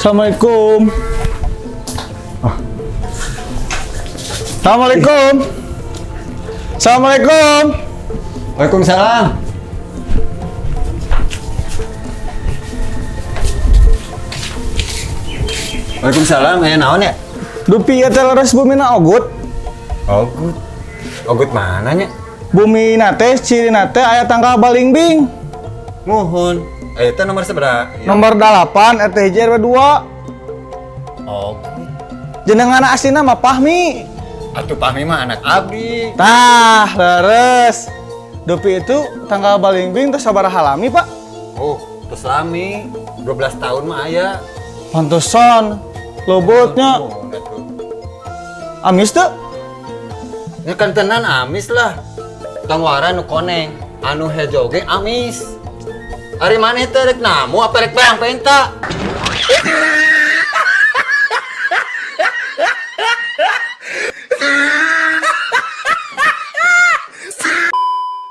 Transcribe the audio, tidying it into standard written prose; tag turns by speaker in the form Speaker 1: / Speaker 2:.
Speaker 1: Assalamualaikum. Ah. Assalamualaikum. Assalamualaikum.
Speaker 2: Waalaikumsalam. Waalaikumsalam, aya naon ya?
Speaker 1: Dupi ieu teh leres bumina Ogut.
Speaker 2: Ogut. Ogut mana nya?
Speaker 1: Bumina teh cirina teh aya tangkal balingbing.
Speaker 2: Muhun. Teh nomor sabaraha? Iya.
Speaker 1: Nomor 8 RT 1 RW 2.
Speaker 2: Ogut.
Speaker 1: Jenengan aslina mah Pahmi.
Speaker 2: Atuh Pahmi mah anak abdi.
Speaker 1: Tah, leres. Dupi itu tangkal balingbing terus sabaraha lami, Pak?
Speaker 2: Oh, terus lami. 12 tahun mah aya.
Speaker 1: Pantesan lobotnya.
Speaker 2: Oh, atuh.
Speaker 1: Amis tuh?
Speaker 2: Nya kan tenan amis lah. Tangwara nu koneng, anu hejo ge amis. Ari maneh teh rek namu apa rek bayang penta?